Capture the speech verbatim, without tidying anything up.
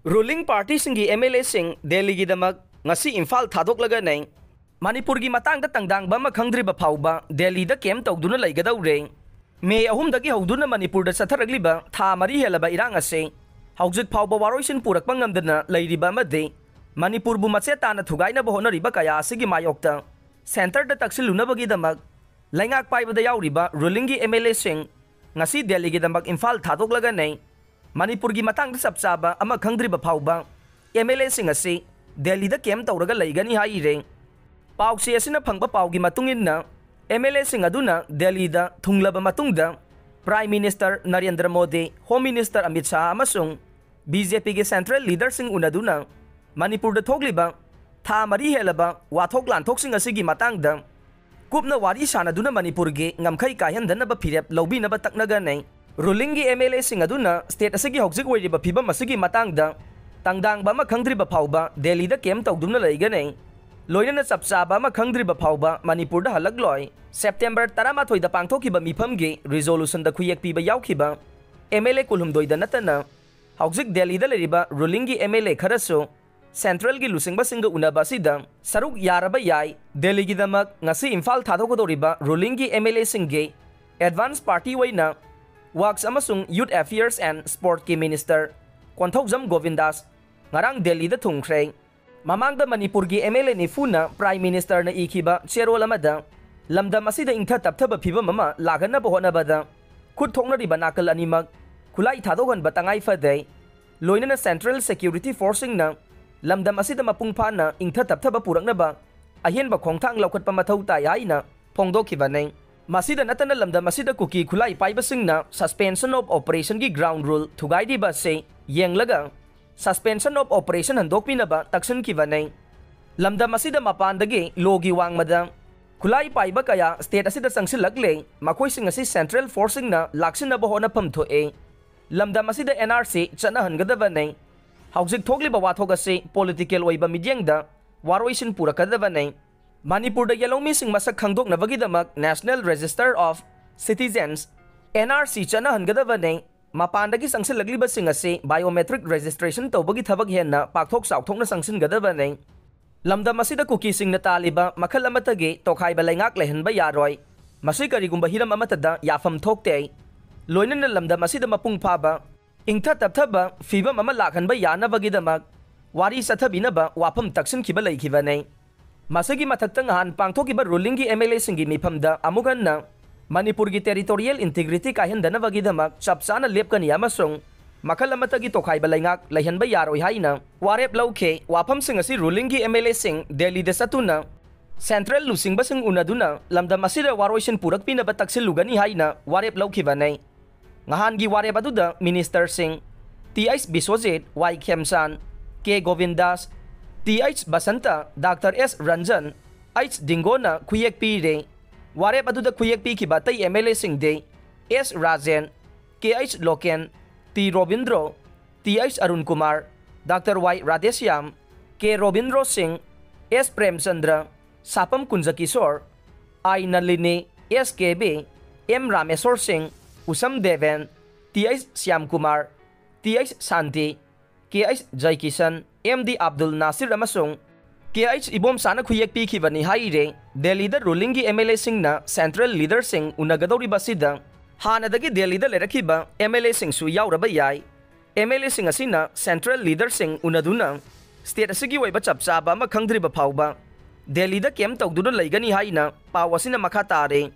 Ruling partyꯁꯤꯡꯒꯤ M L Aꯁꯤꯡ ꯗꯦꯜꯂꯤꯒꯤꯗꯃꯛ ꯉꯁꯤ ꯏꯝꯐꯥꯜ ꯊꯥꯗꯣꯛꯂꯒꯅꯤ꯫ ꯃꯅꯤꯄꯨꯔꯒꯤ ꯃꯇꯥꯡꯗ ꯇꯪꯗꯥꯡꯕ ꯑꯃ ꯈꯪꯗ꯭ꯔꯤꯕ ꯐꯥꯎꯕ ꯗꯦꯜꯂꯤꯗ camp ꯇꯧꯗꯨꯅ ꯂꯩꯒꯗꯧꯔꯦ꯫ ꯃꯦ ꯑꯍꯨꯝꯗꯒꯤ ꯍꯧꯗꯨꯅ ꯃꯅꯤꯄꯨꯔꯗ ꯆꯠꯊꯔꯛꯂꯤꯕ ꯊꯥ ꯃꯔꯤ ꯍꯦꯜꯂꯕ ꯏꯔꯥꯡ ꯑꯁꯤ ꯍꯧꯖꯤꯛ ꯐꯥꯎꯕ ꯋꯥꯔꯣꯏꯁꯤꯟ ꯄꯨꯔꯛꯄ ꯉꯝꯗꯅ ꯂꯩꯔꯤꯕ ꯑꯃꯗꯤ ꯃꯅꯤꯄꯨꯔꯕꯨ ꯃꯆꯦꯠ ꯇꯥꯅ ꯊꯨꯒꯥꯏꯅꯕ ꯍꯣꯠꯅꯔꯤꯕ ꯀꯌꯥ ꯑꯁꯤꯒꯤ ꯃꯥꯌꯣꯛꯇ centreꯗ ꯇꯛꯁꯤꯜꯂꯨꯅꯕꯒꯤꯗꯃꯛ ꯂꯩꯉꯥꯛ ꯄꯥꯏꯕꯗ ꯌꯥꯎꯔꯤꯕ rulingꯒꯤ M L Aꯁꯤꯡ ꯉꯁꯤ ꯗꯦꯜꯂꯤꯒꯤꯗꯃꯛ ꯏꯝꯐꯥꯜ ꯊꯥꯗꯣꯛꯂꯒꯅꯤ꯫ ꯃꯅꯤꯄꯨꯔꯒꯤ ꯃꯇꯥꯡꯗ ꯆꯞ ꯆꯥꯕ ꯑꯃ ꯈꯪꯗ꯭ꯔꯤꯕ ꯐꯥꯎꯕ M L Aꯁꯤꯡ ꯑꯁꯤ ꯗꯦꯜꯂꯤꯗ camp ꯇꯧꯔꯒ ꯂꯩꯒꯅꯤ ꯍꯥꯏꯔꯦ꯫ ꯄꯥꯎꯆꯦ ꯑꯁꯤꯅ ꯐꯪꯕ ꯄꯥꯎꯒꯤ ꯃꯇꯨꯡ ꯏꯟꯅ, M L Aꯁꯤꯡ ꯑꯗꯨꯅ ꯗꯦꯜꯂꯤꯗ ꯊꯨꯡꯂꯕ ꯃꯇꯨꯡꯗ Prime Minister Narendra Modi, Home Minister Amit Shah ꯑꯃꯁꯨꯡ B J Pꯒꯤ central leaderꯁꯤꯡ ꯎꯅꯗꯨꯅ ꯃꯅꯤꯄꯨꯔꯗ ꯊꯣꯛꯂꯤꯕ ꯊꯥ ꯃꯔꯤ ꯍꯦꯜꯂꯕ ꯋꯥꯊꯣꯛ ꯂꯥꯟꯊꯣꯛꯁꯤꯡ ꯑꯁꯤꯒꯤ ꯃꯇꯥꯡꯗ ꯀꯨꯞꯅ ꯋꯥꯔꯤ ꯁꯥꯅꯗꯨꯅ ꯃꯅꯤꯄꯨꯔꯒꯤ ꯉꯝꯈꯩ ꯀꯥꯏꯍꯟꯗꯅꯕ ꯐꯤꯔꯦꯞ ꯂꯧꯕꯤꯅꯕ ꯇꯛꯅꯒꯅꯤ꯫ Rulingꯒꯤ M L Aꯁꯤꯡ ꯑꯗꯨꯅ state ꯑꯁꯤꯒꯤ ꯍꯧꯖꯤꯛ ꯑꯣꯏꯔꯤꯕ ꯐꯤꯕꯝ ꯑꯁꯤꯒꯤ ꯃꯇꯥꯡꯗ ꯇꯪꯗꯥꯡꯕ ꯑꯃ ꯈꯪꯗ꯭ꯔꯤꯕ ꯐꯥꯎꯕ ꯗꯦꯜꯂꯤꯗ camp ꯇꯧꯗꯨꯅ ꯂꯩꯒꯅꯤ꯫ ꯂꯣꯏꯅꯅ ꯆꯞ ꯆꯥꯕ ꯑꯃ ꯈꯪꯗ꯭ꯔꯤꯕ ꯐꯥꯎꯕ ꯃꯅꯤꯄꯨꯔꯗ ꯍꯜꯂꯛꯂꯣꯏ꯫ September ꯇꯔꯥꯃꯥꯊꯣꯏꯗ ꯄꯥꯡꯊꯣꯛꯈꯤꯕ ꯃꯤꯐꯝꯒꯤ resolutionꯗ ꯈꯨꯌꯦꯛ ꯄꯤꯕ ꯌꯥꯎꯈꯤꯕ M L A ꯀꯨꯟꯍꯨꯝꯗꯣꯏꯗ ꯅꯠꯇꯅ ꯍꯧꯖꯤꯛ ꯗꯦꯜꯂꯤꯗ ꯂꯩꯔꯤꯕ rulingꯒꯤ M L A ꯈꯔꯁꯨ centralꯒꯤ ꯂꯨꯆꯤꯡꯕꯁꯤꯡꯒ ꯎꯅꯕ ꯑꯁꯤꯗ ꯁꯔꯨꯛ ꯌꯥꯔꯕ ꯌꯥꯏ꯫ ꯗꯦꯜꯂꯤꯒꯤꯗꯃꯛ ꯉꯁꯤ Imphal ꯊꯥꯗꯣꯛꯀꯗꯧꯔꯤꯕ rulingꯒꯤ M L Aꯁꯤꯡꯒꯤ advance party ꯑꯣꯏꯅ Works ꯑꯃꯁꯨꯡ Youth Affairs and Sportꯀꯤ Minister Konthoujam ꯒꯣꯕꯤꯟꯗꯥꯁ ꯉꯔꯥꯡ ꯗꯦꯜꯂꯤꯗ ꯊꯨꯡꯈ꯭ꯔꯦ꯫ ꯃꯃꯥꯡꯗ ꯃꯅꯤꯄꯨꯔꯒꯤ M L A ꯅꯤꯐꯨꯅ Prime Ministerꯅ ꯏꯈꯤꯕ ꯆꯦꯔꯣꯜ ꯑꯃꯗ ꯂꯝꯗꯝ ꯑꯁꯤꯗ ꯏꯪꯊ ꯇꯞꯊꯕ ꯐꯤꯕꯝ ꯑꯃ ꯂꯥꯛꯍꯟꯅꯕ ꯍꯣꯠꯅꯕꯗ ꯈꯨꯠ ꯊꯣꯛꯅꯔꯤꯕ ꯅꯥꯀꯜ ꯑꯅꯤꯃꯛ ꯈꯨꯠꯂꯥꯏ ꯊꯥꯗꯣꯛꯍꯟꯕ ꯇꯉꯥꯏ ꯐꯗꯦ꯫ ꯂꯣꯏꯅꯅ central security forceꯁꯤꯡꯅ ꯂꯝꯗꯝ ꯑꯁꯤꯗ ꯃꯄꯨꯡ ꯐꯥꯅ ꯏꯪꯊ ꯇꯞꯊꯕ ꯄꯨꯔꯛꯅꯕ ꯑꯍꯦꯟꯕ ꯈꯣꯡꯊꯥꯡ ꯂꯧꯈꯠꯄ ꯃꯊꯧ ꯇꯥꯏ ꯍꯥꯏꯅ ꯐꯣꯡꯗꯣꯛꯈꯤꯕꯅꯤ꯫ ꯃꯁꯤꯗ ꯅꯠꯇꯅ ꯂꯝꯗꯝ ꯑꯁꯤꯗ ꯀꯨꯀꯤ ꯈꯨꯠꯂꯥꯏ ꯄꯥꯏꯕꯁꯤꯡꯅ suspension of operationꯒꯤ ground rule ꯊꯨꯒꯥꯏꯔꯤꯕ ꯑꯁꯤ ꯌꯦꯡꯂꯒ suspension of operation ꯍꯟꯗꯣꯛꯄꯤꯅꯕ ꯇꯛꯁꯤꯟꯈꯤꯕꯅꯤ꯫ ꯂꯝꯗꯝ ꯑꯁꯤꯗ ꯃꯄꯥꯟꯗꯒꯤ lawꯒꯤ ꯋꯥꯡꯃꯗ ꯈꯨꯠꯂꯥꯏ ꯄꯥꯏꯕ ꯀꯌꯥ state ꯑꯁꯤꯗ ꯆꯪꯁꯤꯜꯂꯛꯂꯦ꯫ ꯃꯈꯣꯏꯁꯤꯡ ꯑꯁꯤ central forceꯁꯤꯡꯅ ꯂꯥꯛꯁꯤꯟꯅꯕ ꯍꯣꯠꯅꯐꯝ ꯊꯣꯛꯑꯦ꯫ ꯂꯝꯗꯝ ꯑꯁꯤꯗ N R C ꯆꯠꯅꯍꯟꯒꯗꯕꯅꯤ꯫ ꯍꯧꯖꯤꯛ ꯊꯣꯛꯂꯤꯕ ꯋꯥꯊꯣꯛ ꯑꯁꯤ political ꯑꯣꯏꯕ ꯃꯤꯠꯌꯦꯡꯗ ꯋꯥꯔꯣꯏꯁꯤꯟ ꯄꯨꯔꯛꯀꯗꯕꯅꯤ꯫ ꯃꯅꯤꯄꯨꯔꯗ ꯌꯦꯜꯍꯧꯃꯤꯁꯤꯡ ꯃꯁꯛ ꯈꯪꯗꯣꯛꯅꯕꯒꯤꯗꯃꯛ National Register of Citizens, N R C ꯆꯠꯅꯍꯟꯒꯗꯕꯅꯤ꯫ ꯃꯄꯥꯟꯗꯒꯤ ꯆꯪꯁꯤꯜꯂꯛꯂꯤꯕꯁꯤꯡ ꯑꯁꯤ biometric registration ꯇꯧꯕꯒꯤ ꯊꯕꯛ ꯍꯦꯟꯅ ꯄꯥꯛꯊꯣꯛ ꯆꯥꯎꯊꯣꯛꯅ ꯆꯪꯁꯤꯟꯒꯗꯕꯅꯤ꯫ ꯂꯝꯗꯝ ꯑꯁꯤꯗ ꯀꯨꯀꯤꯁꯤꯡꯅ ꯇꯥꯜꯂꯤꯕ ꯃꯈꯜ ꯑꯃꯠꯇꯒꯤ ꯇꯣꯈꯥꯏꯕ ꯂꯩꯉꯥꯛ ꯂꯩꯍꯟꯕ ꯌꯥꯔꯣꯏ꯫ ꯃꯁꯤ ꯀꯔꯤꯒꯨꯝꯕ ꯍꯤꯔꯝ ꯑꯃꯠꯇꯗ ꯌꯥꯐꯝ ꯊꯣꯛꯇꯦ꯫ ꯂꯣꯏꯅꯅ ꯂꯝꯗꯝ ꯑꯁꯤꯗ ꯃꯄꯨꯡ ꯐꯥꯕ ꯏꯪꯊ ꯇꯞꯊꯕ ꯐꯤꯕꯝ ꯑꯃ ꯂꯥꯛꯍꯟꯕ ꯌꯥꯅꯕꯒꯤꯗꯃꯛ ꯋꯥꯔꯤ ꯆꯠꯊꯕꯤꯅꯕ ꯋꯥꯐꯝ ꯇꯛꯁꯤꯟꯈꯤꯕ ꯂꯩꯈꯤꯕꯅꯤ꯫ ꯃꯁꯤꯒꯤ ꯃꯊꯛꯇ ꯉꯍꯥꯟ ꯄꯥꯡꯊꯣꯛꯈꯤꯕ rulingꯒꯤ MLAꯁꯤꯡꯒꯤ ꯃꯤꯐꯝꯗ ꯑꯃꯨꯛ ꯍꯟꯅ ꯃꯅꯤꯄꯨꯔꯒꯤ territorial integrity ꯀꯥꯏꯍꯟꯗꯅꯕꯒꯤꯗꯃꯛ ꯆꯞ ꯆꯥꯅ ꯂꯦꯞꯀꯅꯤ ꯑꯃꯁꯨꯡ ꯃꯈꯜ ꯑꯃꯠꯇꯒꯤ ꯇꯣꯈꯥꯏꯕ ꯂꯩꯉꯥꯛ ꯂꯩꯍꯟꯕ ꯌꯥꯔꯣꯏ ꯍꯥꯏꯅ ꯋꯥꯔꯦꯞ ꯂꯧꯈꯤ꯫ ꯋꯥꯐꯝꯁꯤꯡ ꯑꯁꯤ rulingꯒꯤ MLAꯁꯤꯡ ꯗꯦꯜꯂꯤꯗ ꯆꯠꯇꯨꯅ central ꯂꯨꯆꯤꯡꯕꯁꯤꯡ ꯎꯅꯗꯨꯅ ꯂꯝꯗꯝ ꯑꯁꯤꯗ ꯋꯥꯔꯣꯏꯁꯤꯟ ꯄꯨꯔꯛꯄꯤꯅꯕ ꯇꯛꯁꯤꯜꯂꯨꯒꯅꯤ ꯍꯥꯏꯅ ꯋꯥꯔꯦꯞ ꯂꯧꯈꯤꯕꯅꯤ꯫ ꯉꯍꯥꯟꯒꯤ ꯋꯥꯔꯦꯞ ꯑꯗꯨꯗ ministerꯁꯤꯡ T H Biswajit, Y Khemchand, K Govindas, T H Basanta, doctor S Ranjan, H ꯗꯤꯡꯒꯣꯅ ꯈꯨꯌꯦꯛ ꯄꯤꯔꯦ꯫ ꯋꯥꯔꯦꯞ ꯑꯗꯨꯗ ꯈꯨꯌꯦꯛ ꯄꯤꯈꯤꯕ ꯑꯇꯩ MLAꯁꯤꯡꯗꯤ S Rajen, K H Loken, T Robindro, T H Arun Kumar, doctor Y Radheshyam, K Robindro Singh, S Premchandra, ꯁꯥꯄꯝ ꯀꯨꯟꯖꯀꯤꯁꯣꯔ, ꯑꯥꯏ ꯅꯂꯤꯅꯤ, ꯑꯦꯁ ꯀꯦꯕꯤ, M Rameshwar Singh, Usham Deben, T H Shyamkumar, T H Shanti, K H Jayakishan, M D Abdul Nasir ꯑꯃꯁꯨꯡ ꯀꯦ ꯑꯩꯆ ꯏꯕꯣꯝꯆꯥꯅ ꯈꯨꯌꯦꯛ ꯄꯤꯈꯤꯕꯅꯤ ꯍꯥꯏꯔꯦ꯫ ꯗꯦꯜꯂꯤꯗ rulingꯒꯤ MLAꯁꯤꯡꯅ central leaderꯁꯤꯡ ꯎꯅꯒꯗꯧꯔꯤꯕ ꯑꯁꯤꯗ ꯍꯥꯟꯅꯗꯒꯤ ꯗꯦꯜꯂꯤꯗ ꯂꯩꯔꯛꯈꯤꯕ MLAꯁꯤꯡꯁꯨ ꯌꯥꯎꯔꯕ ꯌꯥꯏ꯫ MLAꯁꯤꯡ ꯑꯁꯤꯅ central leaderꯁꯤꯡ ꯎꯅꯗꯨꯅ state ꯑꯁꯤꯒꯤ ꯑꯣꯏꯕ ꯆꯞ ꯆꯥꯕ ꯑꯃ ꯈꯪꯗ꯭ꯔꯤꯕ ꯐꯥꯎꯕ ꯗꯦꯜꯂꯤꯗ camp ꯇꯧꯗꯨꯅ ꯂꯩꯒꯅꯤ ꯍꯥꯏꯅ ꯄꯥꯎ ꯑꯁꯤꯅ ꯃꯈꯥ ꯇꯥꯔꯦ꯫